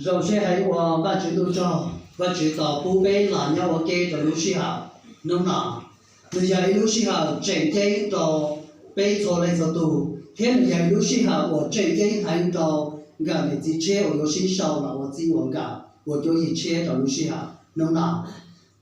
Zoo siab heev ua Vajtswv tsaug, Vajtswv tau pub peb los nyob ua ke rau lub sij hawm hnub no. Nws yog ib lub sij hawm tseem ceeb rau peb txhua leej txhua tus, thiab nws yog ib lub sij hawm uas tseem ceeb heev rau nkawm niam txiv tshiab uas yuav sib sau los ua txij ua nkawm ua cuab yig tshiab rau lub sij hawm hnub no.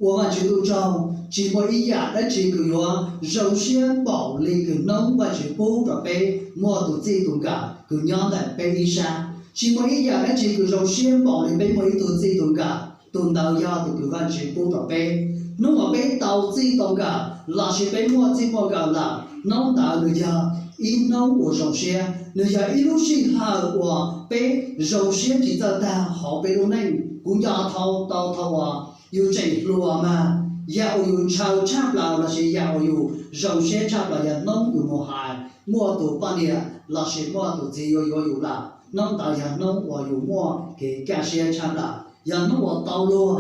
Ua Vajtswv tsaug, tsis muaj ib yam dab tsi kws yuav zoo siab npaum li kws hnub Vajtswv pub rau peb muaj tus txij tus nkawm kws nyob ntawm peb ib sab. Tsis muaj ib yam dab tsi kws zoo siab npaum li peb muaj ib tug txij tus nkawm, tus ntawd yog tus kws Vajtswv pub rau peb. Hnub uas peb tau txij tau nkawm lossis peb muaj txij muaj nkawm lawm, hnub ntawd nws yog ib hnub uas zoo siab, nws yog ib lub sij hawm uas peb zoo siab tsis txawj tag hauv peb lub neej. Kuv nco tau thaum uas yus tseem hluas mas yam uas yus ntshaw tshaj plaws lossis yam uas yus zoo siab tshaj plaws yog hnub yus mus hais muaj tus poj niam lossis muaj tus txiv yuav yuav yus lawm. Hnub ntawd yog hnub uas yus muaj kev kaj siab tshaj plaws, yog hnub uas tau luag,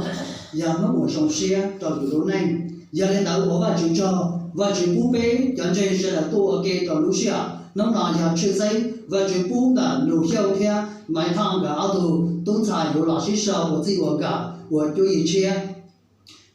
yog hnub uas zoo siab rau yus lub neej. Yog li ntawd ua Vajtswv tsaug, Vajtswv pub peb cov ntseeg sawv daws tuaj ua ke rau lub sij hawm hnub no yog tshwj xeeb Vajtswv pub ntawm Nus Xyooj thiab Maiv Thoj nkawd ob tug tub ntxhais yuav los sib sau ua txij ua nkawm ua cuab yig tshiab.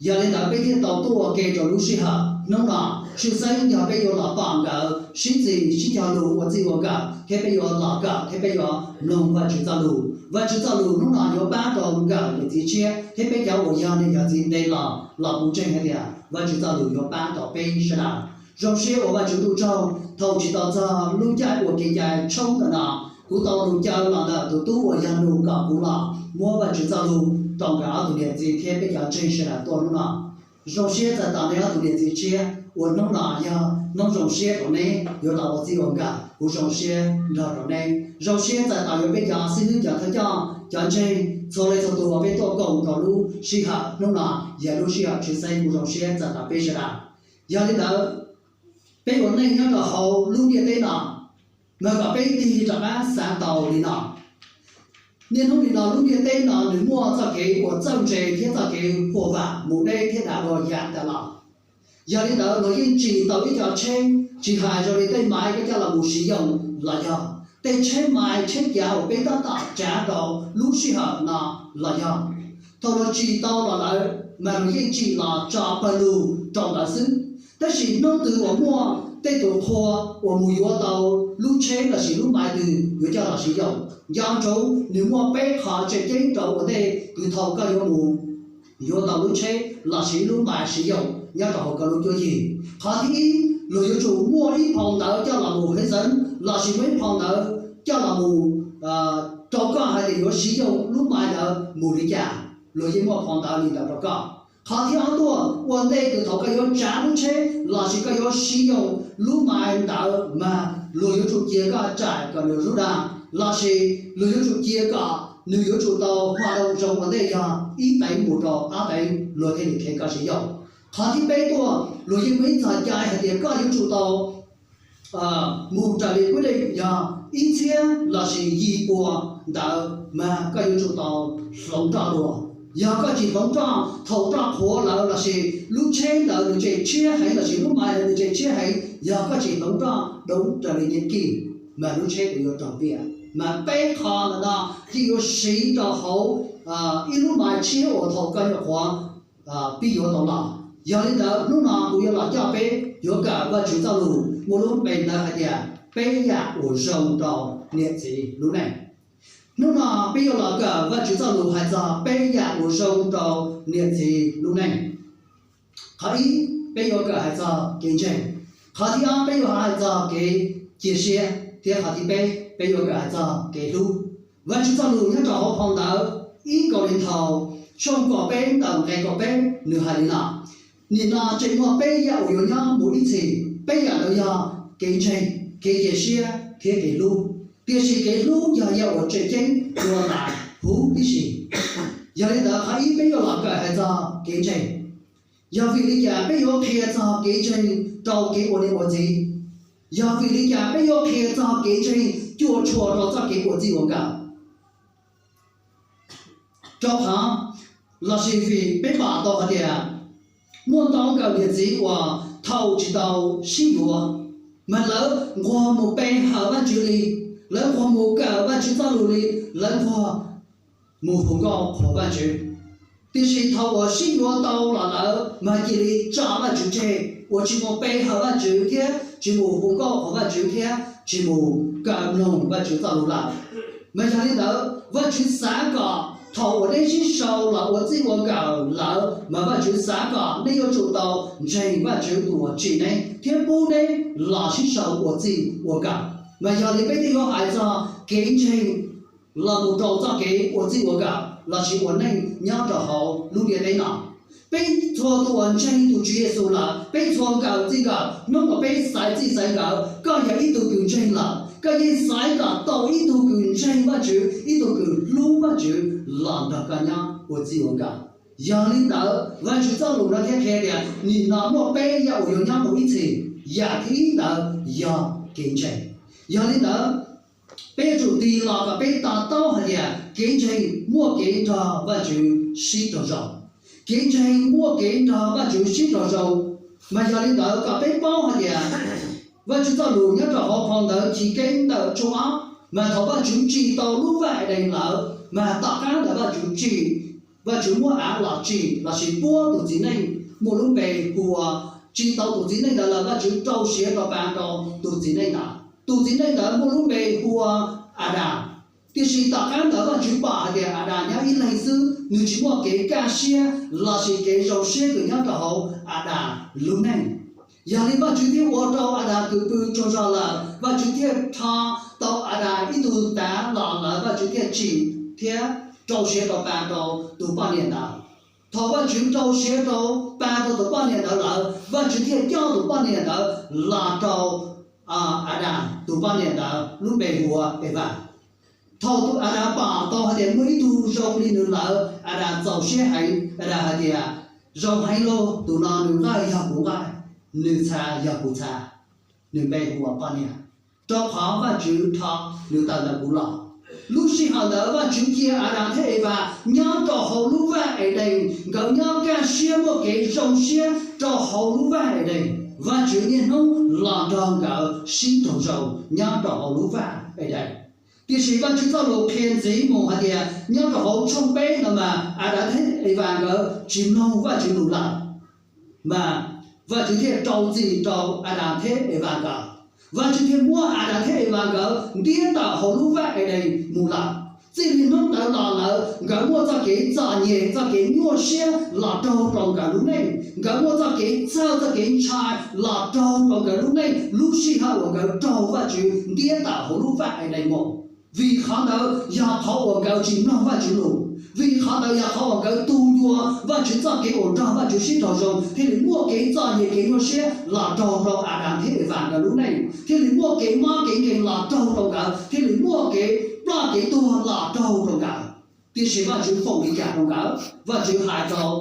Yog li ntawd peb thiaj tau tuaj ua ke rau lub sij hawm hnub no, tshwj xeeb yog peb yuav los pom nkawd sib txis sib cog lus ua txij ua nkawm thiab peb yuav los kawm thiab peb yuav mloog Vajtswv txoj lus. Vajtswv txoj lus hnub no yuav pab rau nkawm niam txiv tshiab thiab peb cov uas yog niam yog txiv nte los los kuv ntseeg hais tias Vajtswv txoj lus yuav pab rau peb sawv daws. Zoo siab ua Vajtswv tsaug, thaum tsis tau txog lub caij ua kev cai tshoob ntawm no, kuv tau lus caw los ntawm tus tub uas yog Nus kom kuv los muab Vajtswv txoj lus rau nkawd ob tug niam txiv thiab peb cov ntseeg sawv daws tuaj hnub no. Zoo siab txais tos neb ob tug niam txiv tshiab uas hnub no yog hnub zoo siab rau neb yuav tau ua txij ua nkawm, kuv zoo siab nrog rau neb. Zoo siab txais tos yuav peb cov xib hwb cov thawj coj cov ntseeg txhua leej txhua tus uas peb tuaj koom rau lub sij hawm hnub no, yog lub sij hawm tshwj xeeb kuv zoo siab txais tos peb sawv daws. Yog li ntawd, peb ua neej nyob rau hauv lub ntiaj teb no, mas kom peb tig rov qab xav tau li no. Niaj hnub nim no lub ntiaj teb no nws muaj txoj kev uas txawj ntse thiab txoj kev huam vam mus deb thiab dav dua yam tas los. Yog li ntawd luag yeej tsim tau ib co tsheb, tsis hais zoo li tej maiv koj coj los mus siv yoog los yog tej tsheb maiv tsheb cav uas peb tab tom tsav rau lub sij hawm no los yog, thaum luag tsim tau los lawm mas luag yeej tsim los tso pawg lug rau ntawd xwb. Tab sis hnub twg uas muaj tej tus qhua uas mus yuav tau lub tsheb lossis lub maiv twg yuav coj los siv yoog, nco ntsoov nws muaj peb qho tseem ceeb rau ua ntej kws thaum koj yuav mus yuav tau lub tsheb lossis lub maiv siv yoog nyob rau hauv koj lub cuab yig. Qhov thib ib, luag yuav tsum muaj ib phau ntawv coj los mus hev xeev lossis muaj ib phau ntawv coj los mus rau koj hais tias yuav siv yoog lub maiv ntawd mus li cas, luag yeej muaj phau ntawv li ntawd rau koj. Qhov thib ob tuaj, ua ntej kws thaum koj yuav tsav lub tsheb lossis koj yuav siv yoog lub maiv ntawd mas luag yuav tsum cia koj tsaim kom nws zub dag lossis luag yuav tsum cia kom nws yuav tsum tau hua dau zoo ua ntej yog ib teev mus rau ob teev luag thiaj li khev koj siv yoog. Qhov thib peb tuaj, luag yeej muaj ib txoj cai hais tias koj yuav tsum tau mus raws li kuj dej yog ib txhiab lossis yim pua ntawd mas koj yuav tsum tau hloov roj dua. Yog koj tsis hloov roj thaum roj qhuav lawm lossis lub tsheb ntawd nws tseem tshiab heev lossis lub maiv ntawd nws tseem tshiab heev, yog koj tsis hloov roj dua raws li nyiaj kij mas lub tsheb yuav raug piam. Mas peb qho ntawm no yeej yuav siv rau hauv ib lub maiv tshiab uas thaum koj nyuam qhuav pib yuav tau los. Yog li ntawd hnub no kuv yuav los coj peb yuav kawm Vajtswv txoj lus muaj lub npe ntawd hais tias peb yam uas zoo rau niam txiv lub neej. Hnub no peb yuav los kawm Vajtswv txoj lus hais txog peb yam uas zoo rau niam txiv lub neej. Qhov ib, peb yuav kawm hais txog kev ntseeg. Qhov thib ob, peb yuav hais txog kev cia siab, thiab qhov thib peb, peb yuav kawm hais txog kev hlub. Vajtswv txoj lus nyob rau hauv phau ntawv ib Kauleethaus tshooj kaum peb ntawm nqe kaum peb nws hais li no: Nim no tseem muaj peb yam uas yuav nyob mus ib txhis, peb yam ntawd yog kev ntseeg, kev cia siab thiab kev hlub. Tiam sis kev hlub yog yam uas tseem ceeb dua ntais huv tib si. Yog li ntawd qhov ib peb yuav los kawm hais txog kev ntseeg. Yog vim li cas peb yuav qhia txog kev ntseeg rau kev ua niam ua txiv? Yog vim li cas peb yuav qhia txog kev ntseeg cuam tshuam rau txoj kev ua txij ua nkawm? Rau qhov, lossis vim peb pom tau hais tias muaj ntau nkawm niam txiv uas thaum tsis tau sib yuav, mas lawv nquag mus pe hawm Vajtswv li, lawv nquag mus kawm Vajtswv txoj lus li, lawv nquag mus hu nkauj qhuas Vajtswv. Tiam sis thaum uas sib yuav tau los lawm mas cia li tso Vajtswv tseg, uas tsis mus pe hawm Vajtswv thiab tsis mus hu nkauj qhuas Vajtswv thiab tsis mus kawm mloog Vajtswv txoj lus lawm. Mas yog li ntawd Vajtswv xav kom thaum uas nej sib sau los ua txij ua nkawm lawm mas Vajtswv xav kom nej yuav tsum tau ntseeg Vajtswv tus uas tsim nej thiab pub nej los sib sau ua txij ua nkawm. Mas yog li peb thiaj yuav hais txog kev ntseeg los mus rau txoj kev ua txij ua nkawm lossis ua neej nyob rau hauv lub ntiaj teb no. Peb txhua tus uas ntseeg tus Tswv Yexus lawm, peb txhua nkawm txij nkawm hnub uas peb xaiv txij xaiv nkawm, koj yog ib tug kws ntseeg lawm, koj yeej xaiv kom tau ib tug kws ntseeg Vajtswv, ib tug kws hlub Vajtswv los nrog koj nyob ua txij ua nkawm. Yog li ntawd Vajtswv txoj lus no thiaj qhia tias nim no muaj peb yam uas yuav nyob mus ib txhis. Yam thib ib ntawd yog kev ntseeg. Yog li ntawd peb yuav tsum tig los kom peb to taub hais tias kev ntseeg muaj kev nrog Vajtswv sib raug zoo. Kev ntseeg muaj kev nrog Vajtswv sib raug zoo. Mas yog li ntawd kom peb paub hais tias Vajtswv txoj lus nyob rau hauv phau ntawv Chiv Keeb ntawm tshooj ob, mas thaum Vajtswv tsim tau lub vaj Edees lawm, mas tom qab ntawd Vajtswv tsim, Vajtswv muab av los tsim lossis puab tus txiv neej muaj lub npe hu ua, tsim tau tus txiv neej ntawd lawm Vajtswv rau siav rau pa rau tus txiv neej ntawd. Tus txiv neej ntawd muaj lub npe hu ua Adas. Tiam sis tom qab ntawd Vajtswv pom hais tias Adas nyob ib leeg xwb, nws tsis muaj kev kaj siab lossis kev zoo siab kws nyob rau hauv Adas lub neej. Yog li Vajtswv thiaj ua rau Adas kws pw tsaug zog lawm, Vajtswv thiaj rho tau Adas ib tug tav los lawm Vajtswv thiaj tsim thiab rau siav rau pa rau tus poj niam ntawd. Thaum Vajtswv rau siav rau pa rau tus poj niam ntawd lawm, Vajtswv thiaj coj tus poj niam ntawd los rau Adas tus poj niam ntawd lub npe hu ua Evas. Thaum tus Adas pom tau hais tias muaj ib tug zoo li nws lawm, Adas txaus siab heev, Adas hais tias, zoo heev lauj, tus no nws nqaij yog kuv nqaij, nws txha yog kuv txha, nws npe hu ua poj niam, rau qhov Vajtswv rho nws tawm ntawm kuv los. Lub sij hawm ntawd Vajtswv cia Adas thiab Evas nyob rau hauv lub vaj Edees, nkawd nyob kaj siab muaj kev zoo siab rau hauv lub vaj Edees. Vajtswv niaj hnub los nrog nkawd sib raug zoo nyob rau hauv lub vaj Edees. Tiam sis Vajtswv txoj lus qhia ntxiv mus hais tias nyob rau hauv tshooj peb no mas Adas thiab Evas nkawd tsis mloog Vajtswv lus lawm, mas Vajtswv thiaj rau txim rau Adas thiab Evas nkawd. Vajtswv thiaj muab Adas thiab Evas nkawd ntiab tawm hauv lub vaj Edees mus lawm. Txij li hnub ntawd los lawm nkawd muaj txoj kev txom nyem, txoj kev nyuaj siab los raug rau nkawd lub neej, nkawd muaj txoj kev txhawj txoj kev ntshai los raug rau nkawd lub neej lub sij hawm uas nkawd raug Vajtswv ntiab tawm hauv lub vaj Edees mus. Vim qhov ntawd yog qhov uas nkawd tsis mloog Vajtswv lus. Vim qhov ntawd yog qhov uas nkawd tu ncua Vajtswv txoj kev uas nrog Vajtswv sib raug zoo, thiaj li muaj kev txom nyem kev nyuaj siab los raug rau Adas thiab Evas nkawd lub neej, thiaj li muaj kev mob kev nkeeg los raug rau nkawd, thiaj li muaj kev ploj kev tuag los raug rau nkawd. Tiam sis Vajtswv foom li cas rau nkawd? Vajtswv hais rau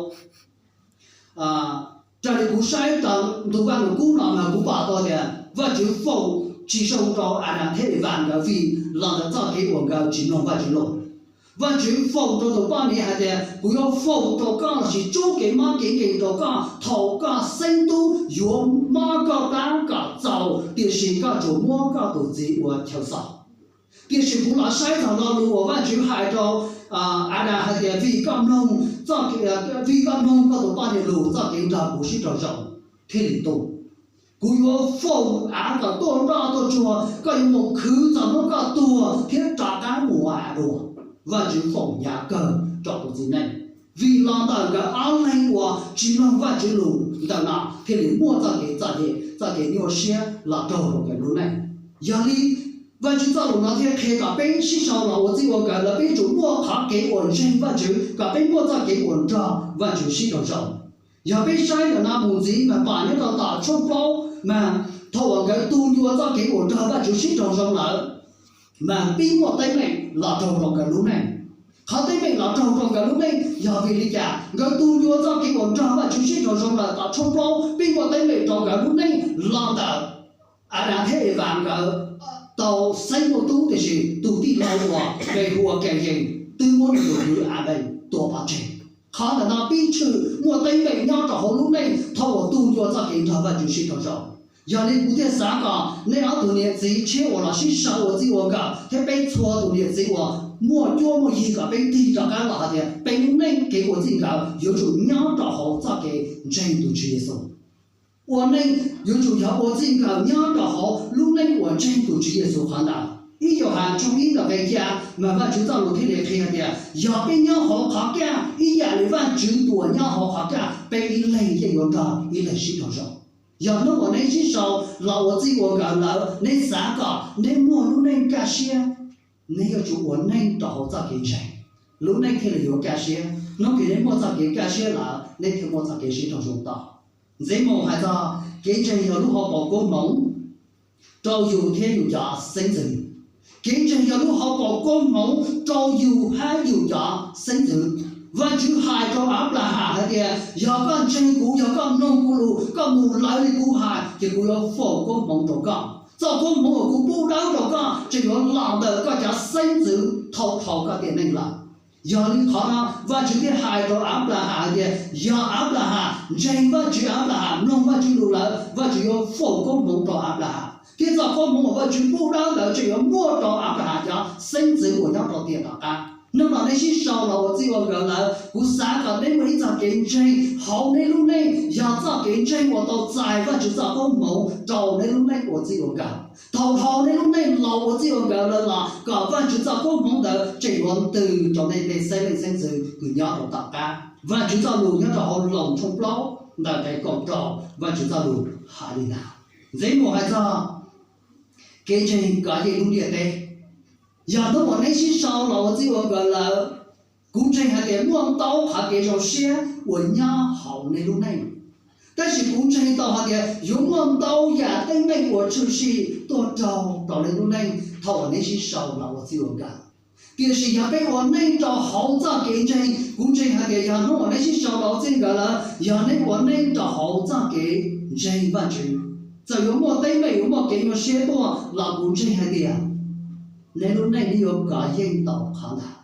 raws li kuv saib tau ntu Vaj Lug Kub no mas kuv pom tau tias Vajtswv foom tsis zoo rau Adas thiab Evas nkawd vim los ntawm txoj kev uas nkawd tsis mloog Vajtswv lus. Vajtswv foom rau tus poj niam hais tias, kuv yuav foom rau koj lossis tsub kev mob kev nkeeg rau koj thaum koj xeeb tub yuav mob koj plab kom txaus, tiam sis koj tsuas muab koj tus txiv ua chaw xom. Tiam sis kuv los saib txog lo lus uas Vajtswv hais rau Adas hais tias, vim koj mloog, vim koj mloog koj tus poj niam lus, txoj kev nrog kuv sib raug zoo thiaj li tu. Kuv yuav foom av kom tuaj nroj tuaj tsuag, koj yuav mus khwv txog hnub koj tuag thiab rov qab mus ua av dua. Vajtswv foom yav kawg rau tus txiv neej, vim los ntawm nkawd ob leeg uas tsis mloog Vajtswv lus ntawm no thiaj li muaj txoj kev txom nyem, txoj kev nyuaj siab los raug rau nkawd lub neej. Yog li Vajtswv txoj lus no thiaj qhia kom peb sib sau los ua txij ua nkawm los peb yuav tsum muaj qhov kev uas ntseeg Vajtswv kom peb muaj txoj kev uas nrog Vajtswv sib raug zoo. Yog peb saib ntawm no mus ntxiv mas pom nyob rau tom tshooj plaub mas thaum uas nkawd tu ncua txoj kev uas nrog Vajtswv sib raug zoo lawm, mas pib muaj teeb meem los raug rau nkawd lub neej. Qhov teeb meem los raug rau nkawd lub neej yog vim li cas? Nkawd tu ncua txoj kev uas nrog Vajtswv sib raug zoo lawm, tom tshooj plaub pib muaj teeb meem rau nkawd lub neej los ntawm Adas thiab Evas nkawd tau xeeb muaj tub, tiam sis tus tij laug uas npe hu ua Kayees twb muab nws tus kwv Abees tua pov tseg. Qhov ntawm no pib tshwm muaj teeb meem nyob rau hauv lub neej thaum uas tu ncua txoj kev nrog Vajtswv sib raug zoo. Yog li kuv thiaj xav kom nej ob tug niam txiv tshiab uas los sib sau ua txij ua nkawm thiab peb txhua tus niam txiv uas muaj cuab muaj yig kom peb tig rov qab los hais tias peb lub neej kev ua txij nkawm yuav tsum nyob rau hauv txoj kev ntseeg tus Tswv Yexus. Ua neej yuav tsum yog ua txij nkawm nyob rau hauv lub neej uas ntseeg tus Tswv Yexus qhov ntawd. Ib Yauhas tshooj ib nqe xya mas Vajtswv txoj lus thiaj li qhia tias yog peb nyob hauv qhov kaj ib yam li Vajtswv tus uas nyob hauv qhov kaj, peb ib leeg yeej yuav nrog ib leeg sib raug zoo. Yog hnub uas neb sib sau los ua txij ua nkawm lawm, neb xav kom neb muaj lub neej kaj siab, neb yuav tsum ua neej rau hauv txoj kev ntseeg, lub neej thiaj li yuav kaj siab. Hnub uas neb muaj txoj kev kaj siab lawm, neb thiaj muaj txoj kev sib raug zoo tau. Ntxiv mus hais txog kev ntseeg yog lub hauv paus koob hmoov rau yus thiab yus cov xeeb ntxwv. Kev ntseeg yog lub hauv paus koob hmoov rau yus thiab yus cov xeeb ntxwv. Vajtswv hais rau Anplahas hais tias yog koj ntseeg kuv, yog koj mloog kuv lus, koj mus lawv li kuv hais ces kuv yuav foom koob hmoov rau koj. Txoj koob hmoov uas kuv pub dawb rau koj tseem yuav los ntawm koj cov xeeb ntxwv thaum dhau koj tiam neej lawm. Yog li qhov no Vajtswv thiaj hais rau Anplahas hais tias yog Anplahas ntseeg Vajtswv, Anplahas mloog Vajtswv lus lawm, Vajtswv yuav foom koob hmoov rau Anplahas, thiab txoj koob hmoov uas Vajtswv pub dawb ntawd tseem yuav muaj rau Anplahas cov xeeb ntxwv uas nyob rau tiam tom qab. Hnub no neb sib sau los ua txij ua nkawm lawm, kuv xav kom neb muaj ib txoj kev ntseeg hauv neb lub neej yog txoj kev ntseeg uas tau txais Vajtswv txoj koob hmoov rau neb lub neej ua txij ua nkawm. Thaum dhau neb lub neej los ua txij ua nkawm lawm los kom Vajtswv txoj koob hmoov ntawd tseem yuav ntws rau nej tej xeeb leej xeeb ntxwv uas nyob rau tom qab. Vajtswv txoj lus nyob rau hauv Loos tshooj plaub ntawm nqe kaum rau, Vajtswv txoj lus hais li ntawd. Ntxiv mus hais txog kev ntseeg kov yeej lub ntiaj teb. Yog hnub uas neb sib sau los ua txij ua nkawm lawm, kuv ntseeg hais tias muaj ntau qhov kev zoo siab uas nyob hauv neb lub neej. Tab sis kuv ntseeg tau hais tias yuav muaj ntau yam teeb meem uas tshwm sim tuaj raug rau neb lub neej thaum uas neb sib sau los ua txij ua nkawm. Tiam sis yog peb ua neej rau hauv txoj kev ntseeg, kuv ntseeg hais tias yog hnub uas neb sib sau los ua txij nkawm lawm, yog neb ua neej rau hauv txoj kev ntseeg Vajtswv, txawm yuav muaj teeb meem, yuav muaj kev nyuaj siab tuaj los kuv ntseeg hais tias neb lub neej neb yuav kov yeej tau qhov ntawd.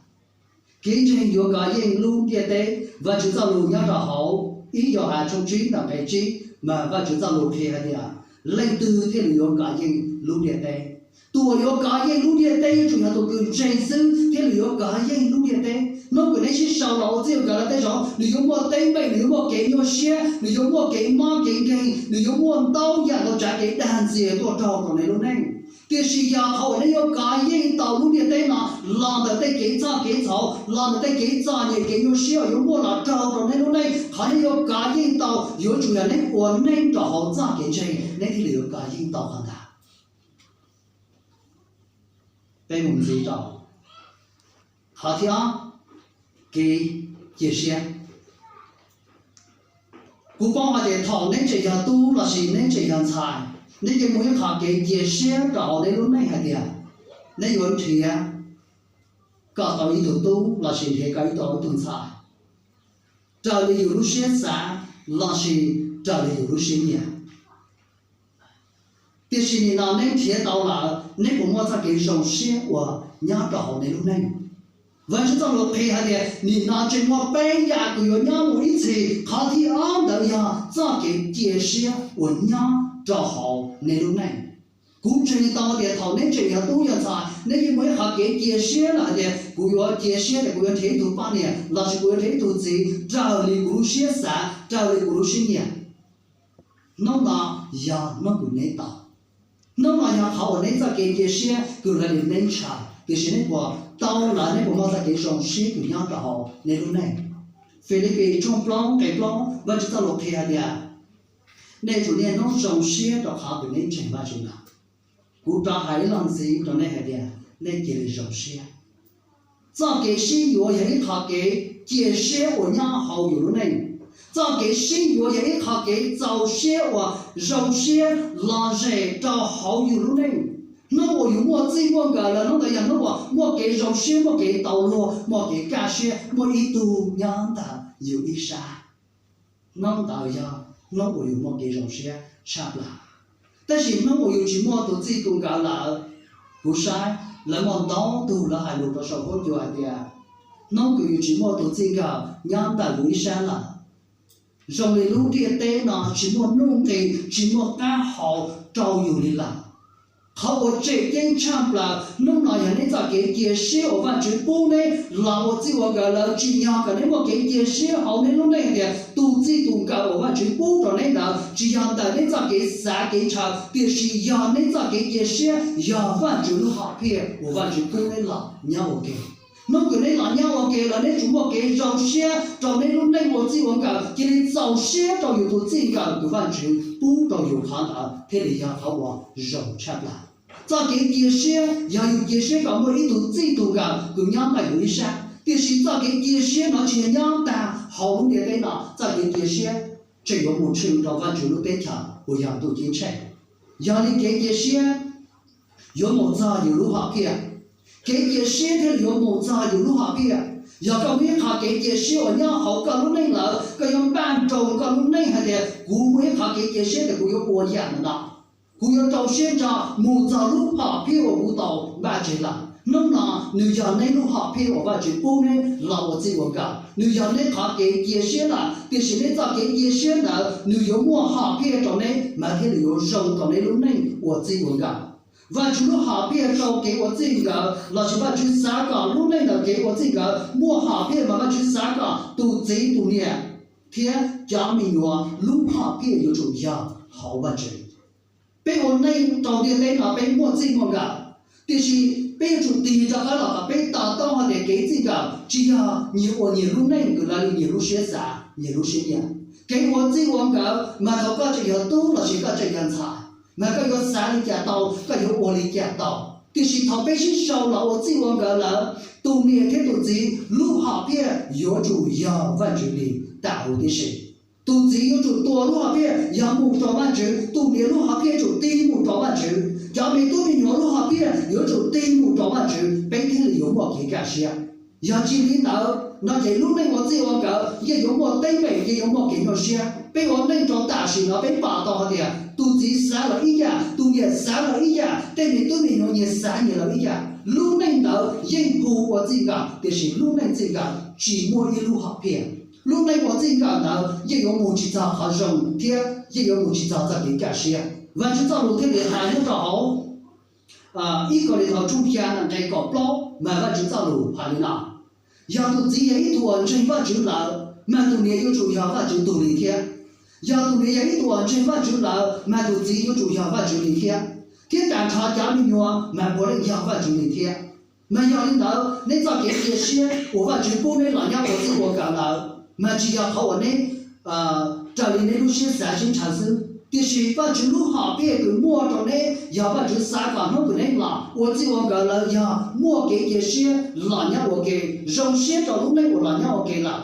Kev ntseeg yuav kov yeej lub ntiaj teb. Vajtswv txoj lus nyob rau hauv ib Yauhas tshooj tsib ntawm nqe tsib mas Vajtswv txoj lus qhia hais tias leej twg thiaj li yuav kov yeej lub ntiaj teb. Tus uas yuav kov yeej lub ntiaj teb yuav tsum yog tus uas ntseeg xwb thiaj li yuav kov yeej lub ntiaj teb. Hnub uas neb sib sau los ua txij ua nkawm lawm tej zaum nws yuav muaj teeb meem, nws yuav muaj kev nyuaj siab, nws yuav muaj kev mob kev nkeeg, nws yuav muaj ntau yam ntau tsav kev dag ntxias tuaj raug rau neb lub neej. Tiam sis yog qhov uas neb yuav kov yeej tau lub ntiaj teb no los ntawm tej kev txhoj kev txhaum, los ntawm tej kev txom nyem kev nyuaj siab uas yuav muaj los raug rau neb lub neej, qhov neb yuav kov yeej tau yuav tsum yog neb ua neej rau hauv txoj kev ntseeg neb thiaj li yuav kov yeej tau qhov ntawd. Peb mus ntxiv rau qhov thib ob, kev cia siab. Kuv paub hais tias thaum neb tseem yog tub lossis neb tseem yog ntxhais, neb yeej muaj ib qho kev cia siab rau hauv neb lub neej hais tias neb yuav nrhiav kom tau ib tug tub lossis nrhiav kom tau ib tug ntxhais raws li yus lub siab xav lossis raws li yus lub siab nyiam. Tiam sis nim no neb nrhiav tau lawm, neb puas muaj txoj kev zoo siab uas nyob rau hauv neb lub neej? Vajtswv txoj lus qhia hais tias nim no tseem muaj peb yam kws yuav nyob mus ib txhis. Qhov thib ob ntawd yog txoj kev cia siab uas nyob rau hauv neb lub neej. Kuv ntseeg tau tias thaum neb tseem yog tub yog ntxhais, neb yeej muaj ib qho kev cia siab lawm hais tias kuv yuav cia siab tias kuv yuav nrhiav ib tug poj niam lossis kuv yuav nrhiav ib tug txiv raws li kuv lub siab xav, raws li kuv lub siab nyiam. Hnub no yog hnub kws neb tau, hnub no yog qhov uas neb txoj kev cia siab kws lawv li neb ntshaw, tiam sis neb puas tau lawv, neb puas muaj txoj kev zoo siab kws nyob rau hauv neb lub neej? Filipis tshooj plaub nqe plaub, Vajtswv txoj lus qhia hais tias nej tsum niaj hnub zoo siab rau qhov kws neb ntseeg Vajtswv lawm. Kuv rov hais ib los ntxiv rau nej hais tias nej cia li zoo siab. Txoj kev sib yuav yog ib qho kev cia siab uas nyob hauv yus lub neej. Txoj kev sib yuav yog ib qho kev txaus siab uas zoo siab los zem rau hauv yus lub neej. Hnub uas yus muaj txij muaj nkawm lawm, hnub ntawd yog hnub uas muaj kev zoo siab, muaj kev tau luag, muaj kev kaj siab, muaj ib tug nyob ntawm yus ib sab. Hnub ntawd yog hnub uas yus muaj kev zoo siab tshaj plaws. Tab sis hnub uas yus tsis muaj tus txij tus nkawm lawm, kuv saib lawv muaj ntau tug lawv hais lus rau saum huab cua hais tias hnub uas yus tsis muaj tus txij nkawm nyob ntawm yus ib sab lawm, Zoo li lub ntiaj teb no tsis muaj nuj nqis, tsis muaj qab hau rau yus li lawm. Qhov uas tseem ceeb tshaj plaws hnub no yog neb txoj kev cia siab uas Vajtswv pub neb los ua txij ua nkawm lawm. Tsis yog kom neb muaj kev cia siab hauv neb lub neej tias tus txij tus nkawm uas Vajtswv pub rau neb ntawd tsis yog ntawm neb txoj kev xav kev ntshaw, tiam sis yog neb txoj kev cia siab yog Vajtswv lub hom phiaj uas Vajtswv pub neb los nyob ua ke. Hnub twg neb los nyob ua ke los neb tsuas muaj kev zoo siab rau neb lub neej ua txij ua nkawm, cia li txaus siab rau yus tus txij nkawm tus Vajtswv pub rau yus qhov ntawd thiaj li yog qhov uas zoo tshaj plaws. Txoj kev cia siab yog yus cia siab kom muaj ib tug txij tus nkawm kws nyob nqaij yus ib sab, tiam sis txoj kev cia siab no tsis yog nyob tag hauv lub ntiaj teb no. Txoj kev cia siab tseem yuav mus tshwm rau Vajtswv lub teb chaws uas yog ntuj ceeb tsheej. Yog li kev cia siab yuav mus txog yus lub hom phiaj. Kev cia siab thiaj li yuav mus txog yus lub hom phiaj. Yog koj muaj ib qhov kev cia siab uas nyob hauv koj lub neej lawm, koj yuav npaj nroos koj lub neej hais tias kuv muaj ib qhov kev cia siab tias kuv yuav ua yam no no, kuv yuav rau siab ntso mus txog lub hom phiaj uas kuv tau npaj tseg lawm. Hnub no nws yog neb lub hom phiaj uas Vajtswv pub neb los ua txij ua nkawm, nws yog neb qhov kev cia siab lawm, tiam sis neb txoj kev cia siab ntawd nws yuav muaj hom phiaj rau neb mas thiaj li yuav zoo rau neb lub neej ua txij ua nkawm. Vajtswv lub hom phiaj rau kev ua txij nkawm lossis Vajtswv xav kom lub neej ntawm kev ua txij nkawm muaj hom phiaj mas Vajtswv xav kom tus txiv tus niam thiab cov me nyuam lub hom phiaj yuav tsum yog hauv Vajtswv. Peb ua neej rau ntiaj teb no peb muaj txij muaj nkawm, tiam sis peb yuav tsum tig rov qab los kom peb to taub hais tias kev txij nkawm tsis yog nyias ua nyias lub neej kws lawv li nyias lub siab xav nyias lub siab nyiam. Kev ua txij ua nkawm mas thaum koj tseem yog tub lossis koj tseem yog ntxhais mas koj yuav xav li cas tau, koj yuav ua li cas tau. Tiam sis thaum peb sib sau los ua txij ua nkawm lawm, tus niam thiab tus txiv lub hom phiaj yuav tsum yog Vajtswv li tam huv tib si. Tus txiv yuav tsum tua lub hom phiaj yog mus rau Vajtswv, tus niam lub hom phiaj yuav tsum tig mus rau Vajtswv, cov me tub me nyuam lub hom phiaj yuav tsum tig mus rau Vajtswv, peb thiaj li yuav muaj kev kaj siab. Yog tsis li ntawd no ces lub neej ua txij ua nkawm yeej yuav muaj teeb meem, yeej yuav muaj kev nyuaj siab. Peb ua neej rau tam sim no peb pom tau hais tias tus txiv xav lawm ib yam, tus niam xav lawm ib yam, tej me tub me nyuam nyias xav nyias lawm ib yam. Lub neej ntawd yeej hu ua txij nkawm, tiam sis lub neej txij nkawm tsis muaj ib lub hom phiaj. Lub neej ua txij nkawm ntawd yeej yuav mus tsis txog qhov zoo thiab yeej yuav mus tsis txog txoj kev kaj siab. Vajtswv txoj lus thiaj li hais nyob rau hauv ib Kauleethaus tshooj xya nqe kaum plaub mas Vajtswv txoj lus hais li no: Yog tus txiv yog ib tug uas ntseeg Vajtswv lawm, mas tus niam yuav tsum yog Vajtswv tug li thiab. Yog tus niam yog ib tug uas ntseeg Vajtswv lawm, mas tus txiv yuav tsum yog Vajtswv li thiab. Thiab tag nrho cov me nyuam mas puav leej yog Vajtswv li thiab. Mas yog li ntawd, neb txoj kev cia siab uas Vajtswv pub neb los nyob ua txij ua nkawm lawm, mas tsis yog qhov uas neb raws li neb lub siab xav sib ntshaw xwb, tiam sis Vajtswv lub hom phiaj kws muaj rau neb yog Vajtswv xav kom hnub kws neb los ua txij ua nkawm lawm yog muaj kev cia siab los nyob ua ke, zoo siab rau lub neej uas los nyob ua ke lawm.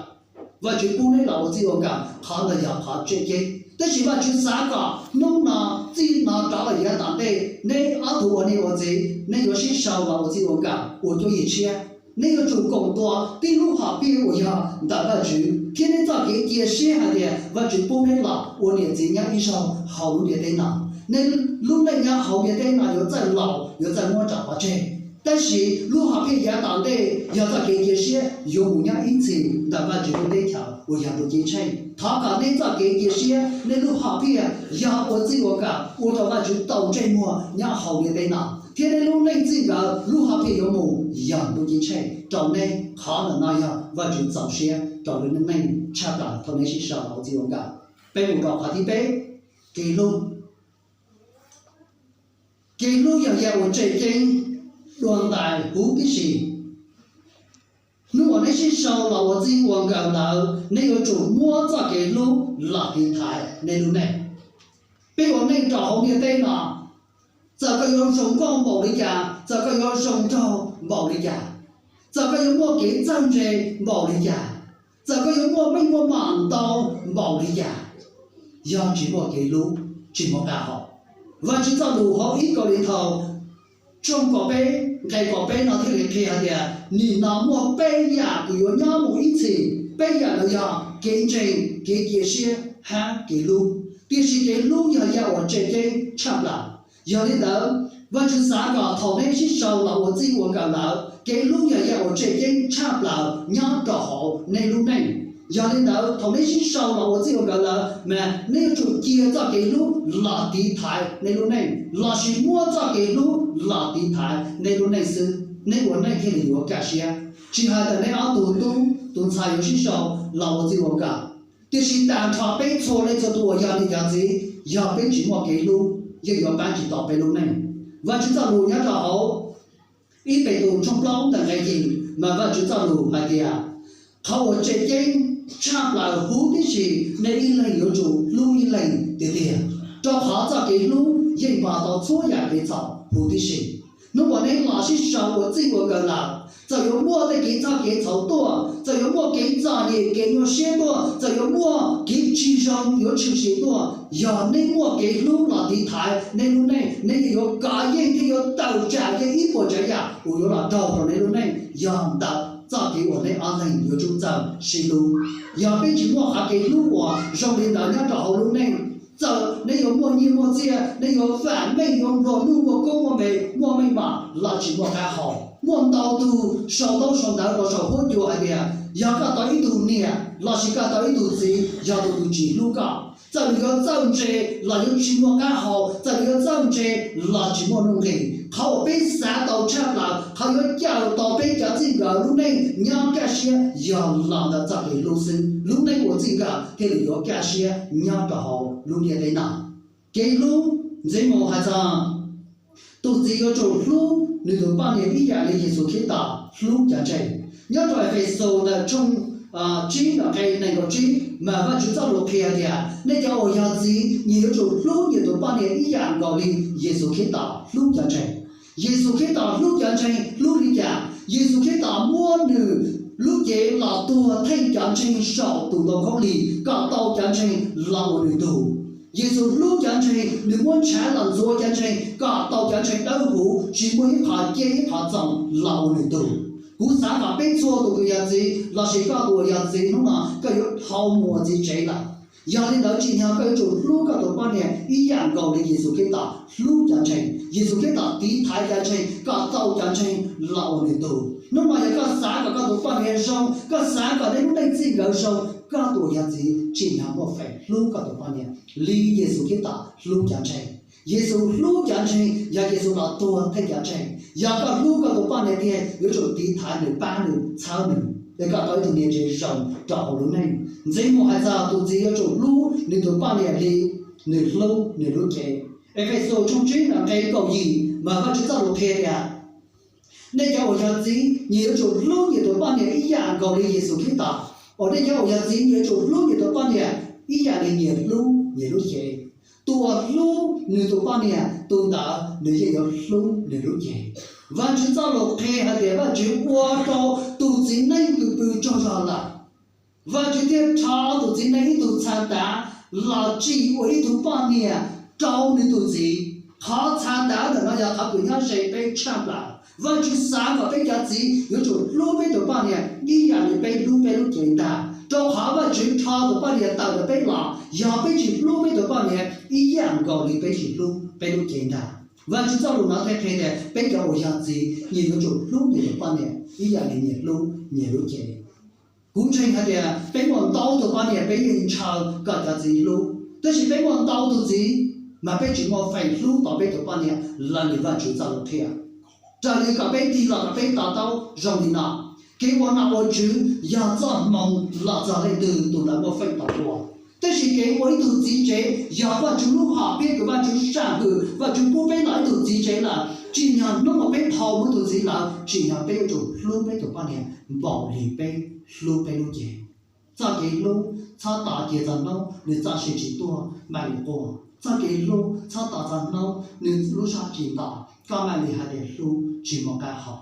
Vajtswv pub neb los ua txij ua nkawm, qhov ntawd yog qhov tseem ceeb. Tab sis Vajtswv xav kom hnub no, txij no rov los yav tom ntej, neb ob tug ua niam ua txiv neb yuav sib sau los ua txij ua nkawm ua cuab yig tshiab. Neb yuav tsum koom tua tib lub hom phiaj uas yog ntawm Vajtswv, thiab neb txoj kev cia siab hais tias Vajtswv pub neb los ua niam txiv nyob ib zaug hauv lub ntiaj teb no. Neb lub neej nyob hauv ntiaj teb no yuav txawj laus, yuav txawj muab tso pov tseg, tab sis lub hom phiaj yav tom ntej yog txoj kev cia siab yuav mus nyob ib txhis ntawm Vajtswv lub teb chaws uas yog ntuj ceeb tsheej. Thov kom neb txoj kev cia siab, neb lub hom phiaj yog ua txij ua nkawm ua rau Vajtswv tau ntsej muag nyob hauv ntiaj teb no, thiab neb lub neej txij nkawm lub hom phiaj yuav mus yog ntuj ceeb tsheej rau neb. Qhov ntawm no yog Vajtswv txaus siab rau lub neej tshaj plaws thaum neb sib sau los ua txij ua nkawm. Peb mus rau qhov thib peb, kev hlub. Kev hlub yog yam uas tseem ceeb dua ntais huv tib si. Hnub uas neb sib sau los ua txij ua nkawm ntawd, neb yuav tsum muab txoj kev hlub los tiv thaiv neb lub neej. Peb ua neej rau hauv ntiaj teb no, txawm koj yuav zoo nkauj npaum li cas, txawm koj yuav zoo nraug npaum li cas, txawm koj yuav muaj kev txawj ntse npaum li cas, txawm koj yuav muaj meej muaj mam ntau npaum li cas, yog tsis muaj kev hlub, tsis muaj qab hau. Vajtswv txoj lus hauv ib Kauleethaus tshooj kaum peb nqe kaum peb no thiaj li qhia hais tias nim no muaj peb yam kws yuav nyob mus ib txhis. Peb yam ntawd yog kev ntseeg, kev cia siab hab kev hlub. Tiam sis kev hlub yog yam uas tseem ceeb tshaj plaws. Yog li ntawd, Vajtswv xav kom thaum neb sib sau los ua txij ua nkawm lawm, kev hlub yog yam uas tseem ceeb tshaj plaws nyob rau hauv neb lub neej. Yog li ntawd thaum neb sib sau los ua txij ua nkawm lawm mas neb yuav tsum cia txoj kev hlub los tiv thaiv neb lub neej, lossis muab txoj kev hlub los tiv thaiv neb lub neej xwb, neb ua neej thiaj li yuav kaj siab. Tsis hais tias neb ob tug tub tus ntxhais yuav sib sau los ua txij ua nkawm, tiam sis tag nrho peb txhua leej txhua tus uas yog niam yog txiv, yog peb tsis muaj kev hlub yeej yuav pab tsis tau peb lub neej. Vajtswv txoj lus nyob rau hauv ib Petus tshooj plaub ntawm nqe yim mas Vajtswv txoj lus hais tias, qhov uas tseem ceeb tshaj plaws huv tib si, nej ib leeg yuav tsum hlub ib leeg tiag tiag, rau qhov txoj kev hlub yeej npog tau txhua yam kev txhaum huv tib si. Hnub uas neb los sib sau ua txij ua nkawm lawm, txawm yuav muaj tej kev txhoj kev txhaum tuaj, txawm yuav muaj kev txom nyem kev nyuaj siab tuaj, txawm yuav muaj kev tsis zoo yuav tshwm sim tuaj, yog neb muaj kev hlub los tiv thaiv neb lub neej, neb yeej yuav kov yeej thiab yuav tawm tsam yeej ib puas tsav yam uas yuav los raug rau neb lub neej yog ntawm txoj kev uas neb ob leeg yuav tsum txawj sib hlub. Yog peb tsis muaj qhov kev hlub uas zoo li ntawd nyob rau hauv lub neej, txawm neb yuav muaj nyiaj muaj txiaj, neb yuav vam meej yuav nplua nuj muaj koob muaj npe muaj meej mom los tsis muaj qab hau. Muaj ntau tus sau ntaub sau ntawv rau saum huab cua hais tias yog koj tau ib tug niam lossis koj tau ib tug txiv yog tus tsis hlub koj, txawm nws yuav txawj ntse los yuav tsis muaj qab hau, txawm nws yuav txawj ntse los tsis muaj nuj nqis. Qhov uas peb xav tau tshaj plaws, qhov yuav cawm tau peb cov txij nkawm lub neej nyob kaj siab yog los ntawm txoj kev hlub xwb, lub neej ua txij nkawm thiaj li yuav kaj siab nyob rau hauv lub ntiaj teb no. Kev hlub ntxiv mus hais txog tus txiv yuav tsum hlub nws tus poj niam ib yam li Yexus Khetos hlub cov ntseeg. Nyob rau Efexus ntawm tshooj tsib nqe nees nkaum tsib mas Vajtswv txoj lus qhia tias nej cov uas yog txiv, nyias yuav tsum hlub nyias tus poj niam ib yam nkaus li Yexus Khetos hlub cov ntseeg. Yexus Khetos hlub cov ntseeg hlub li cas? Yexus Khetos muab nws lub cev los tuag theej cov ntseeg saum tus ntoo khaub lig kom tau cov ntseeg los ua nws tug. Yexus hlub cov ntseeg, nws muab ntshav los ntxuav cov ntseeg kom tau cov ntseeg dawb huv, tsis muaj ib qho ciaj ib qho txoos los ua nws tug. Kuv xav kom peb txhua tus uas yog txiv lossis koj tus uas yog txiv hnub no koj yuav dhau mus ua txiv tsev lawm. Yog li ntawd tsim nyog koj yuav tsum hlub koj tus poj niam ib yam nkaus li Yexus Khetos hlub cov ntseeg. Yexus Khetos tiv thaiv cov ntseeg kom tau cov ntseeg los ua nws tug. Hnub no yog koj xav kom koj tus poj niam zoo, koj xav kom nej lub neej txij nkawm zoo, koj tus uas yog txiv tsim nyog muaj feem hlub koj tus poj niam li Yexus Khetos hlub cov ntseeg. Yexus hlub cov ntseeg, yog Yexus los tuag theej cov ntseeg. Yog koj hlub koj tus poj niam tiag, yuav tsum tiv thaiv nws, pab nws, txhawb nws, es koj tau ib tug niam tsev zoo rau hauv lub neej. Ntxiv mus hais txog tus txiv yuav tsum hlub nws tus poj niam li nws hlub nws lub cev. Efexus tshooj tsib nqe kaum yim mas Vajtswv txoj lus qhia tias nej cov uas yog txiv, nyias yuav tsum hlub nyias tus poj niam ib yam nkaus li Yexus Khetos, uas nej cov uas yog txiv nyias yuav tsum hlub nyias tus poj niam ib yam li nyias hlub nyias lub cev. Tus uas hlub nws tus poj niam, tus ntawd nws yeej yuav hlub nws lub cev. Vajtswv txoj lus qhia hais tias Vajtswv ua rau tus txiv neej kws pw tsaug zog lawm, Vajtswv thiaj rho tus txiv neej ib tug txha tav los tsim ua ib tug poj niam rau nws tus txiv. Qhov txha tav ntawm no yog qhov kws nyob ze peb tshaj plaws. Vajtswv xav kom peb cov txiv yuav tsum hlub peb tus poj niam ib yam li peb hlub peb lub cev ntag, rau qhov Vajtswv rho tus poj niam tawm ntawm peb los. Yog peb tsis hlub peb tus poj niam ib yam nkaus li peb tsis hlub peb lub cev ntag. Vajtswv txoj lus no thiaj qhia tias peb cov uas yog txiv, nyias yuav tsum hlub nyias tus poj niam ib yam li nyias hlub nyias lub cev. Kuv ntseeg hais tias peb muaj ntau tus poj niam peb yeej ntshaw kom cov txiv hlub, tab sis peb muaj ntau tus txiv mas peb tsis muaj feem hlub tau peb tus poj niam raws li Vajtswv txoj lus qhia. Raws li kom peb tig los kom peb to taub zoo li no, kev ua nom ua tswv yog txoj hmoo los txog leej twg tus ntawd muaj feem tau ua. Tab sis kev ua ib tug txiv tsev yog Vajtswv lub hom phiaj kws Vajtswv sam hwm, Vajtswv pub peb los ib tug txiv tsev lawm, tsim nyog hnub uas peb dhau mus tus txiv lawm, tsim nyog peb yuav tsum hlub peb tus poj niam npaum li peb hlub peb lub cev. Txoj kev hlub txhob tos cia txog hnub nws txoj sia tsis tuaj mam li quaj. Txoj kev hlub txhob tos txog hnub nws lub zog tsis nto koj mam li hais tias hlub tsis muaj qab hau.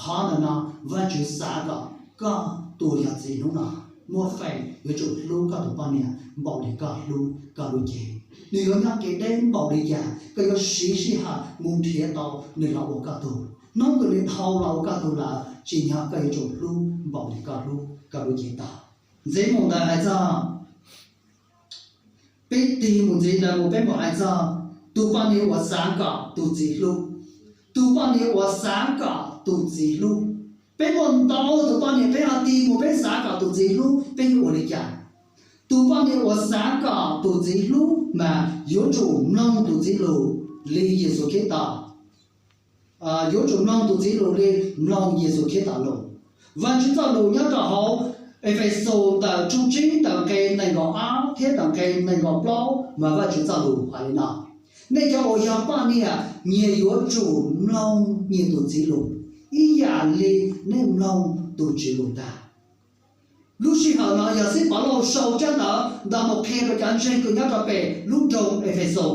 Qhov ntawm no Vajtswv xav kom koj tus yog txiv hnub no muaj feem yuav tsum hlub koj tus poj niam npaum li koj hlub koj lub cev. Nws yuav nyob kev deb npaum li cas, koj yuav siv sij hawm mus nrhiav tau nws los ua koj tug. Hnub kws nws dhau los ua koj tug lawm, tsim nyog koj yuav tsum hlub npaum li koj hlub koj lub cev ntag. Ntxiv mus ntawd hais txog, peb tig mus ntxiv ntawd mus peb mus hais txog tus poj niam uas xav kom tus txiv hlub. Tus poj niam uas xav kom tus txiv hlub. Peb muaj ntau tus poj niam peb ho tig mus peb xav kom tus txiv hlub, peb yuav ua li cas? Tus poj niam uas xav kom tus txiv hlub mas yuav tsum mloog tus txiv lus li Yexus Khetos. Yuav tsum mloog tus txiv lus li mloog Yexus Khetos lus. Vajtswv txoj lus nyob rau hauv Efexus ntawm tshooj tsib ntawm nqe nees nkaum ob thiab ntawm nqe nees nkaum plaub mas Vajtswv txoj lus hais li no: Nej cov uas yog poj niam, nyias yuav tsum mloog nyias tus txiv lus ib yam li nej mloog tus Tswv lus ntag. Lub sij hawm no yog xib Pov Lauj sau tsab ntawv ntawd mus qhia rau cov ntseeg uas nyob rau pem lub nroog Efexus.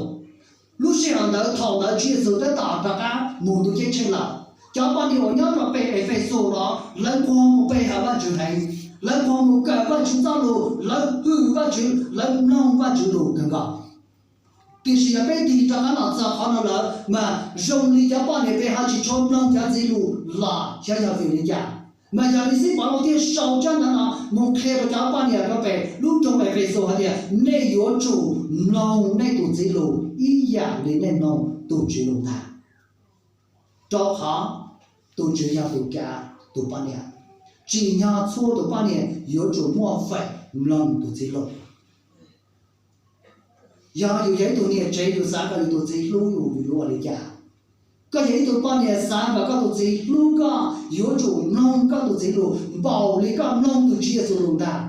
Lub sij hawm ntawd thaum ntawd Tswv Yexus tab tom rov qab mus ntuj ceeb tsheej lawm. Cov poj niam uas nyob rau pem Efexus no lawv nquag mus pe hawm Vajtswv heev, lawv nquag mus kawm Vajtswv txoj lus, lawv hwm Vajtswv, lawv mloog Vajtswv lus kawg nkaus. Tiam sis yog peb tig rov qab los txog qhov no lawm mas zoo li cov poj niam peb ho tsis tshua mloog cov txiv lus los xyov yog vim li cas. Mas yog li xib Pov Lauj thiaj sau tsab ntawv no mus qhia rau cov poj niam rau pem lub nroog Efexus hais tias nej yuav tsum mloog nej tus txiv lus ib yam li nej mloog tus Tswv lus ntag. Rau qhov tus Tswv yog tus kav tus poj niam, tsim nyog txhua tus poj niam yuav tsum muaj feem mloog tus txiv lus. Yog yus yog ib tug niam tsev yus xav kom yus tus txiv hlub yus, yus yuav ua li cas? Koj yog ib tug poj niam xav kom koj tus txiv hlub koj, yuav tsum mloog koj tus txiv lus npaum li koj mloog tus Tswv Yexus lus ntag.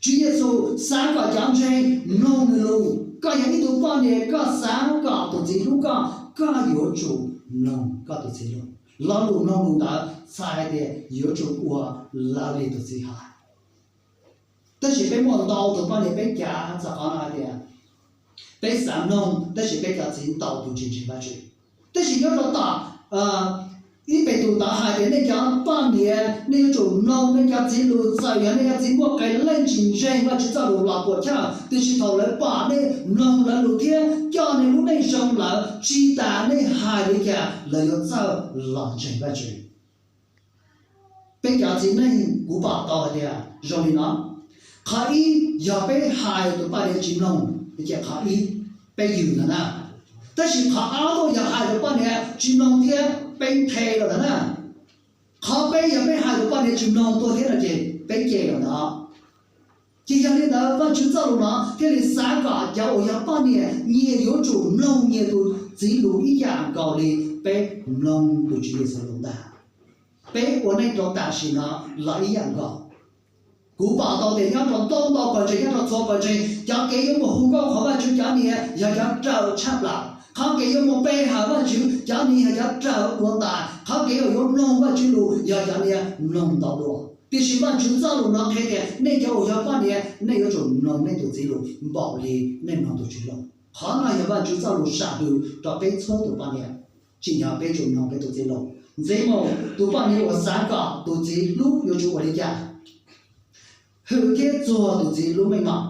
Tswv Yexus xav kom cov ntseeg mloog nws lus. Koj yog ib tug poj niam koj xav kom tus txiv hlub koj, koj yuav tsum mloog koj tus txiv lus. Lo lus mloog lus ntawd txhais hais tias yuav tsum ua raws li tus txiv hais. Tab sis peb muaj ntau tus poj niam peb cav txog qhov no hais tias peb xav mloog tab sis peb cov txiv ntaus tus tsis ntseeg Vajtswv. Tab sis nyob rau tom ib Petus ntawd hais tias nej cov poj niam nej yuav tsum mloog nej cov txiv lus, txawm yog nej cov txiv muaj qee leej tsis ntseeg Vajtswv txoj lus los puam chawj, tiam sis thaum lawv pom nej mloog lawv lus thiab coj nej lub neej zoo lawm, tsis tas nej hais li cas lawv yuav txawj los ntseeg Vajtswv. Peb cov txiv neej kuv pom tau hais tias zoo li no. Qhov ib, yog peb hais tus poj niam tsis mloog ces qhov ib, peb yws ntag na. Tab sis qhov ob tuaj yog hais tus poj niam tsis mloog thiab peb nthe los ntag na. Qhov peb, yog peb hais tus poj niam tsis mloog tuaj thiab no ces peb cem los ntag. Ces yog li ntawd Vajtswv txoj lus no thiaj li xav kom cov uas yog poj niam nyias yuav tsum mloog nyias tus txiv lus ib yam nkaus li peb mloog tus Tswv Yexus lus ntag. Peb ua neej rau tam sim no los ib yam nkaus. Kuv pom tau tias nyob rau ntau ntau pawg ntseeg, nyob rau txhua pawg ntseeg, cov kev yuav mus hu nkauj qhov Vajtswv cov niag yog cov raws tshaj plaws. Qhov kev yuav mus pe hawm Vajtswv cov niag yog cov raws ua ntais. Qhov kev uas yuav mloog Vajtswv lus yog cov niag mloog ntau dua. Tiam sis Vajtswv txoj lus no qhia tias nej cov uas yog poj niam nej yuav tsum mloog nej tus txiv lus npaum li nej mloog tus Tswv lus. Qhov no yog Vajtswv txoj lus sam hwm rau peb txhua tus poj niam. Tsim nyog peb tsum mloog peb tus txiv lus. Ntxiv mus, tus poj niam uas xav kom tus txiv hlub yuav tsum ua li cas? Hwm thiab txuag tus txiv lub meej mom.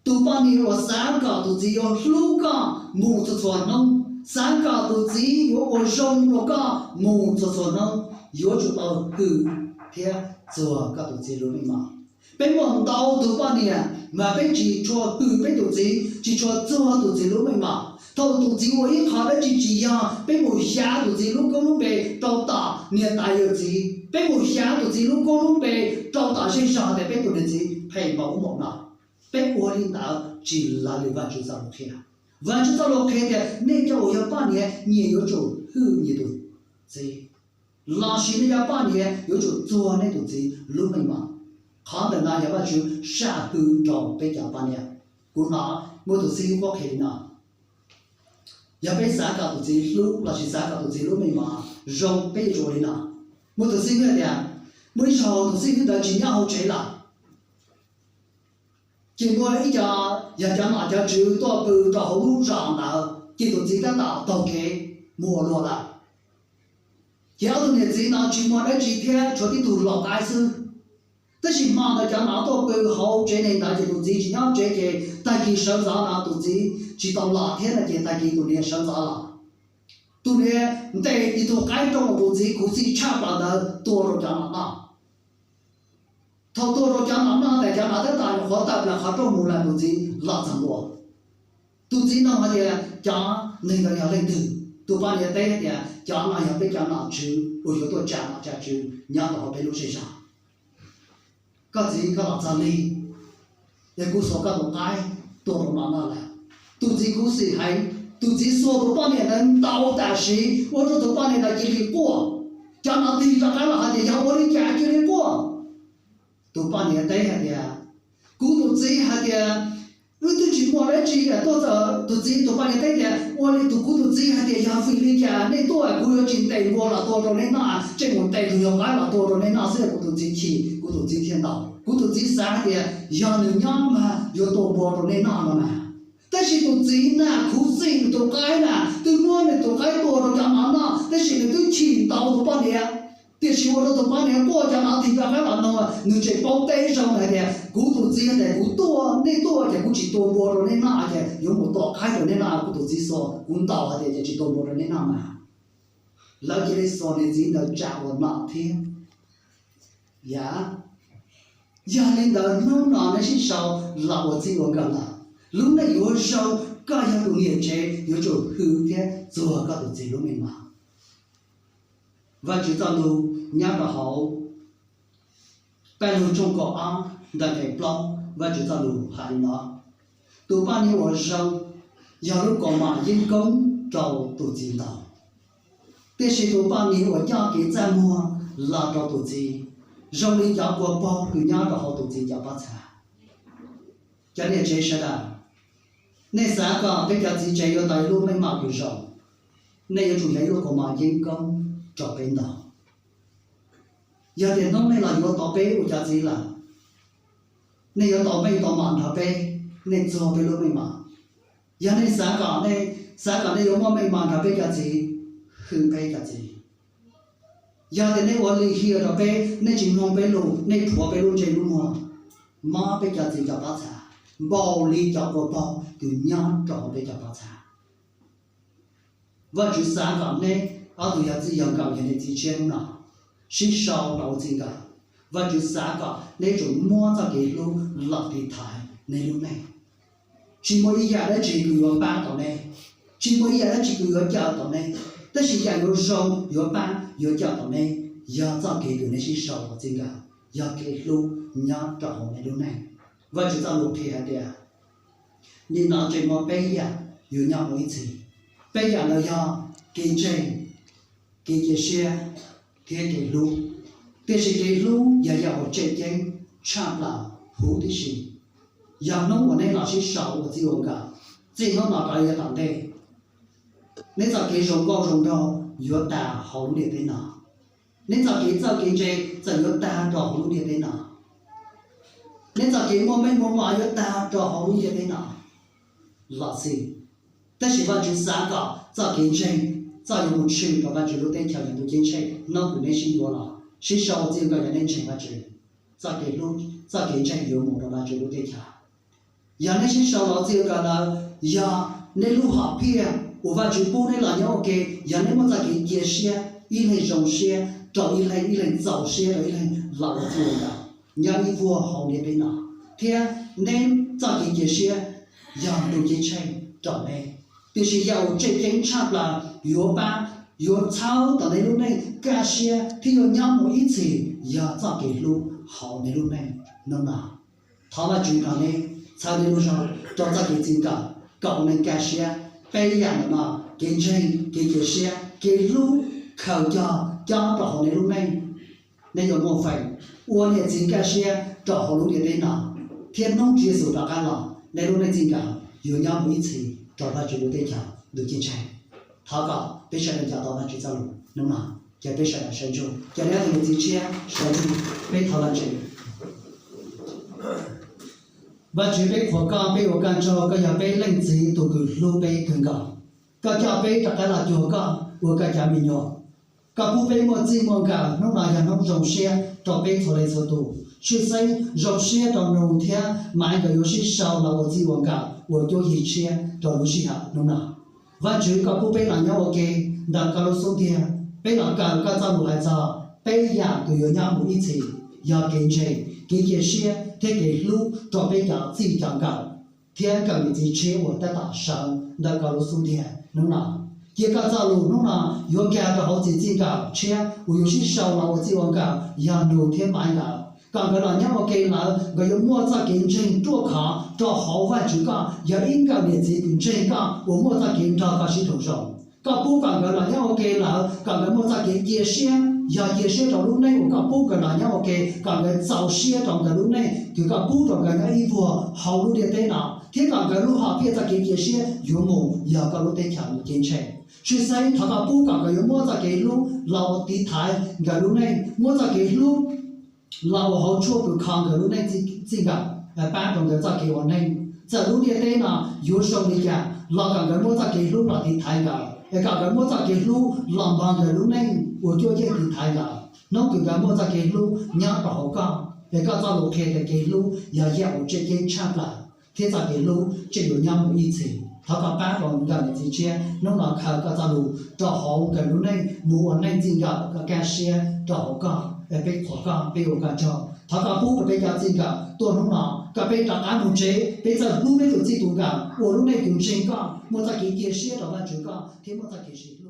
Tus poj niam uas xav kom tus txiv yuav hlub koj mus txhua txhua hnub, xav kom tus txiv yuav ua zoo rau koj mus txhua txhua hnub, yuav tsum tau hwm thiab txuag koj tus txiv lub meej mom. Peb muaj ntau tus poj niam mas peb tsis tshua hwm peb tus txiv, tsis tshua txuag tus txiv lub meej mom. Thaum tus txiv ua ib qho dab tsi tsis yog, peb mus xyav tus txiv lub koob lub npe rau tom niam tais yawm txiv, peb mus xyav tus txiv lub koob lub npe rau tom zej zog tias peb tus niam txiv phem npaum ub npaum no. Peb ua li ntawd tsis raws li Vajtswv txoj lus qhia. Vajtswv txoj lus qhia tias nej cov uas yog poj niam nyias yuav tsum hwm nyias tus txiv, lossis nej cov poj niam yuav tsum txuag nej tus txiv lub meej mom. Qhov ntawm no yog Vajtswv sam hwm rau peb cov poj niam. Kuv hnov muaj tus xib hwb qhia li no: yog peb xav kom tus txiv hlub lossis xav kom tus txiv lub meej mom zoo, peb yuav tsum ua li no. Muaj tus xib hwb tias, muaj ib zaug tus xib hwb ntawd tsis nyob hauv tsev lawm, ces muaj ib co, yog cov nom cov tswv tuaj pw rau hauv lub zos ntawd, ces tus txiv tab tom taug kev mus ua luam lawm. Ces ob tug niam txiv no tsis muaj dab tsi thiab, tshuav tib tug lau qaib xwb. Tab sis hmo ntawd cov nom tuaj pw hauv tsev neeg ntawd ces tus txiv tsis nyob tsev, ces tag kis sawv ntxov no tus txiv tsis tau los thiab no ces tag kis tus niam sawv ntxov los. Tus niam ntes ib tug qaib rau tus txiv khuv xim tshaj plaws ntawd tua rau cov nom noj. Thaum tua rau cov nom noj tas cov nom tab tom nyuam qhuav tawm plaws qhov rooj mus lawm, tus txiv los txog ntua. Tus txiv nug hais tias cov neeg ntawd yog leej twg? Tus poj niam teb hais tias, cov no yog peb cov nom tswv uas yuav tuaj tsa nom tsa tswv nyob rau hauv peb lub zej zog. Koj txiv, koj los txog li, es kuv xuas koj tus qaib tua rau nom noj lawm. Tus txiv khuv xim heev, tus txiv xuas tus poj niam ntawd ntaus tam sim ua rau tus poj niam ntawd cia li quaj. Cov nom tig rov qab los hais tias, yog ua li cas cia li quaj? Tus poj niam teb hais tias, kuv tus txiv hais tias, wb twb tsis muaj dab tsi tuaj txog. Tus txiv, tus poj niam teb tias, ua li tus, kuv tus txiv hais tias yog vim li cas nej tuaj, kuv yuav tsis ntes npua los tua rau nej noj, tseem mus ntes tus yawg qaib los tua rau nej noj xwb. Kuv tus txiv chim, kuv tus txiv thiaj ntaus. Kuv tus txiv xav hais tias yog nws nyob mas yuav tua npua rau nej noj no mas. Tab sis tus txiv na khuv xim nws tus qaib na, twb muab nws tus qaib tua rau cov nom noj, tab sis nws twb chim ntaus tus poj niam. Tiam sis ua rau tus poj niam quaj, cov nom tig rov qab los no, nws tseem paub teb zoo hais tias, kuv tus txiv hais tias kuv tuaj, nej tuaj ces kuv tsis tua npua rau nej noj, ces yuav mus tua qaib rau nej noj. Kuv tus txiv xuas, kuv ntaus hais tias ces tsis tua npua rau nej noj mas. Lawv cia li xuas niam txiv ntawd tsa ua nom thiab. Yog, yog li ntawd hnub no neb sib sau los ua txij ua nkawm lawm, lub neej yuav zoo. Koj yog tus niam tsev yuav tsum hwm thiab txuag koj tus txiv lub meej mom. Vajtswv txoj lus nyob rau hauv Pajlug tshooj kaum ob ntawm nqe plaub, Vajtswv txoj lus hais li no: Tus poj niam uas zoo yog lub kaus mom yeeb koob rau tus txiv ntau, tiam sis tus poj niam uas coj kev txaj muag los rau tus txiv zoo li cov kua paug kws nyob rau hauv tus txiv cov pob txha. Cov niam tsev sawv daws, nej xav kom peb cov txiv tsev yuav tau ib lub meej mom kws zoo, nej yuav tsum yog ib lub kaus mom yeeb koob rau peb ntau. Yog tias hnub nej los yuav tau peb ua cov txiv lawm, nej yuav tau meej tau mom nrog peb, nej txuag peb lub meej mom. Yog nej xav kom, xav kom nej yuav muaj meej mom nrog peb cov txiv, hwm peb cov txiv. Yog tias nej ua lim hiam rau peb, nej tsis mloog peb lus, nej rhuav peb lub ntsej lub muag, mob peb cov txiv cov pob txha, npaum li cov kua paug kws nyob rau hauv peb cov pob txha. Vajtswv xav kom neb ob tug yog txij yog nkawm, yog niam txiv tshiab hnub no sib sau rau ua txij nkawm. Vajtswv xav kom neb yuav tsum muab txoj kev hlub los tiv thaiv neb lub neej. Tsis muaj ib yam dab tsi kws yuav pab tau neb, tsis muaj ib yam dab tsi kws yuav cawm tau neb, tab sis yam yuav zoo, yuav pab, yuav cawm tau neb yog txoj kev kws neb sib sau ua txij nkawm, yog kev hlub nyob rau hauv neb lub neej. Vajtswv txoj lus qhia hais tias, nim no tseem muaj peb yam yuav nyob mus ib txhis. Peb yam ntawd yog kev ntseeg, kev cia siab, thiab kev hlub. Tiam sis kev hlub yog yam uas tseem ceeb tshaj plaws huv tib si. Yog hnub uas neb los sib sau ua txij ua nkawm, txij hnub no rov yav tom ntej, neb txoj kev zoo nkauj zoo nraug yuav tag hauv lub ntiaj teb no. Neb txoj kev txawj kev ntse txawm yuav tag rau hauv lub ntiaj teb no. Neb txoj kev muaj meej muaj mom yuav tag rau hauv lub ntiaj teb no los xij. Tab sis Vajtswv xav kom txoj kev ntseeg, txoj yuav mus tshwm rau Vajtswv lub teb chaws yog ntuj ceeb tsheej, hnub kws neb sib yuav los sib sau ua txij ua nkawm, yog neb ntseeg Vajtswv, txoj kev hlub, txoj kev ntseeg yuav mus rau Vajtswv lub teb chaws. Yog neb sib sau los ua txij ua nkawm lawm, yog neb lub hom phiaj uas Vajtswv pub neb los nyob ua ke, yog neb muaj txoj kev cia siab, ib leeg zoo siab rau ib leeg, ib leeg txaus siab rau ib leeg los ua txij ua nkawm nyob ib vuag hauv ntiaj teb no, thiab neb txoj kev cia siab yog ntuj ceeb tsheej rau neb. Tiam sis yam uas tseem ceeb tshaj plaws yuav pab, yuav txhawb tau neb lub neej kaj siab thiab yuav nyob mus ib txhis yog txoj kev hlub hauv neb lub neej hnub no. Thov Vajtswv nrog neb, txhawb neb lub zog rau txoj kev txij nkawm kom ua neeg kaj siab. Peb yam ntawm no, kev ntseeg, kev cia siab, kev hlub, khaws cog cob rau hauv neb lub neej, neb yuav muaj feem ua niam txiv kaj siab rau hauv lub ntiaj teb no, thiab hnub Tswv Yexus rov qab los, neb lub neej txij nkawm yuav nyob mus ib txhis rau Vajtswv lub teb chaws ntuj ceeb tsheej. Thov kom peb sawv daws nco tau Vajtswv txoj lus hnub no, ces peb sawv daws sawv ntsug, ces neb tus niam txiv tshiab sawv ntsug, peb thov Vajtswv. Vajtswv, peb qhuas koj, peb ua koj tsaug, koj yog peb leej txiv tus kws hlub peb kawg nkaus. Koj coj peb rov qab los cuag koj ua koj cov me nyuam. Koj pub peb muaj txij muaj nkawm, hnub no yog hnub zoo siab rau peb txhua leej txhua tus. Tshwj xeeb zoo siab rau nus thiab Maiv nkawd yuav sib sau los ua txij ua nkawm ua cuab yig tshiab rau lub sij hawm hnub no. Vajtswv, koj pub peb los nyob ua ke ntawm koj lub xub ntiag, peb los kawm koj txoj lus hais txog peb yam tus yuav nyob mus ib txhis, yog kev ntseeg, kev cia siab thiab kev hlub rau peb cov txij cov nkawm thiab nkawm niam txiv tshiab uas tab tom sawv ntawm koj lub xub ntiag hnub no. Cia koj txoj lus hnub no yuav nkag rau hauv txij nkawm tshiab uas yuav sib sau los ua txij ua nkawm yog nus thiab maiv nkawd. Kom nkawd los nyob ua ke lawm, nkawd yuav muaj txoj kev ntseeg ruaj khov rau hauv Vajtswv koj, yog ib nkawm niam txiv kws ntseeg koj uas muaj txoj kev nrog koj sib raug zoo. Koj pub kom nkawd los nyob ua ke lawm, kom nkawd muaj txoj kev cia siab, yog cia siab rau lub neej uas koj pub nkawd los nyob ua ke, kom nkawd txaus siab rau nkawd lub neej kws koj pub rau nkawd nyob ib vuag hauv lub ntiaj teb no, thiab kom nkawd lub hom phiaj txoj kev cia siab yuav mus yog koj lub teb chaws mus ceeb tsheej. Tshwj xeeb thov koj pub kom nkawd yuav muab txoj kev hlub los ua tiv thaiv nkawd lub neej, muab txoj kev hlub los ua hauv tshuaj kws kho nkawd lub neej txij nkawm, pab rau nkawd txoj kev ua neej. Txawm lub ntiaj teb no yuav zoo li cas los kom nkawd muab txoj kev hlub los tiv thaiv nkawd, es kom nkawd muab txoj kev hlub los npog nkawd lub neej uas cuab yeej tiv thaiv nkawd. Hnub kws nkawd muaj txoj kev hlub nyob rau hauv koj, es koj txoj lus qhia tias kev hlub yog yam uas tseem ceeb tshaj plaws, thiab txoj kev hlub tseem yuav nyob mus ib txhis. Thov koj pab rau nkawm niam txiv tshiab hnub no khaws koj txoj lus rau hauv nkawd lub neej mus ua neej txij nkawm kom kaj siab rau hauv koj, es peb qhuas koj, peb ua koj tsaug. Thov koj pub kom peb cov txij nkawm tuaj hnub no, kom peb rov qab mus tsev, peb txawj hlub peb tus txij tus nkawm, ua lub neej kws ntseeg koj, muaj txoj kev cia siab rau Vajtswv koj, thiab muaj txoj kev sim